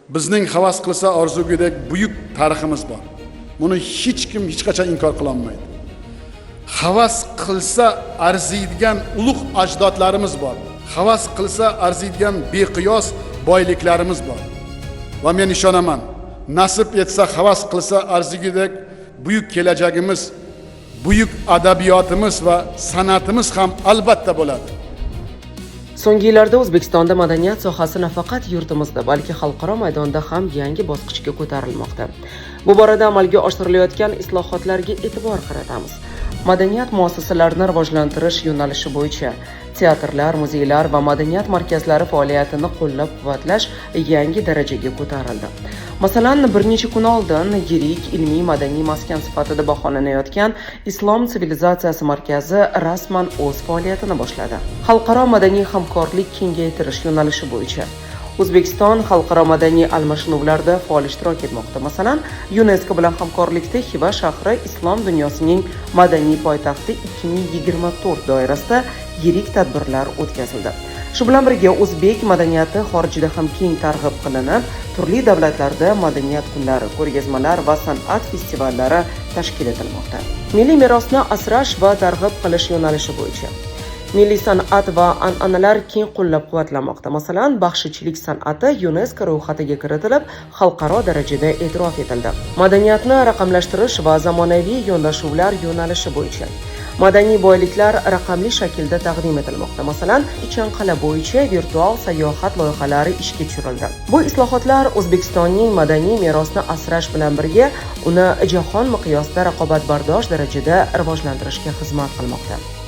Bizning havas qilsa arzigudek buyuk tariximiz bor. Buni hech kim hech qachon inkor qilolmaydi. Havas qilsa arziydigan ulug' ajdodlarimiz bor. Havas qilsa arziydigan beqiyos boyliklarimiz bor. Va men ishonaman, nasib etsa, havas qilsa arzigudek buyuk kelajagimiz, buyuk adabiyotimiz va san'atimiz ham albatta bo'ladi. So'nggi yillarda O'zbekistonda madaniyat sohasi nafaqat yurtimizda, balki xalqaro maydonda ham yangi bosqichga ko'tarilmoqda. Bu borada amalga oshirilayotgan islohotlarga e'tibor qaratamiz. Madaniyat muassasalarini rivojlantirish yo'nalishi bo'yicha teatrlar, muzeylar va madaniyat markazlari faoliyatini qo'llab-quvvatlash yangi darajaga ko'tarildi. Masalan, bir necha kun oldin yirik ilmiy madaniy maskan sifatida baholanayotgan Islom sivilizatsiyasi markazi rasman o'z faoliyatini boshladi. Xalqaro madaniy hamkorlik kengaytirish yo'nalishi bo'yicha O'zbekiston xalqaro madaniy almashinuvlarda faol ishtirok etmoqda. Masalan, UNESCO bilan hamkorlikda Xiva shahri Islom dunyosining madaniy poytaxti 2024 doirasida yirik tadbirlar o'tkazildi. Shu bilan birga, o'zbek madaniyati xorijda ham keng targ'ib qilinib, turli davlatlarda madaniyat kunlari, ko'rgazmalar va san'at festivallari tashkil etilmoqda. Milliy merosni asrash va targ'ib qilish yo'nalishi bo'yicha milliy san'at va an'analar keng qo'llab-quvvatlanmoqda. Masalan, baxshichilik san'ati UNESCO ro'yxatiga kiritilib, xalqaro darajada e'tirof etildi. Madaniyatni raqamlashtirish va zamonaviy yondashuvlar yo'nalishi bo'yicha madaniy boyliklar raqamli shaklda taqdim etilmoqda. Masalan, Ichanqal'a bo'yicha virtual sayohat loyihalari ishga tushirildi. Bu islohotlar O'zbekistonning madaniy merosni asrash bilan birga uni jahon miqyosida raqobatbardosh darajada rivojlantirishga xizmat qilmoqda.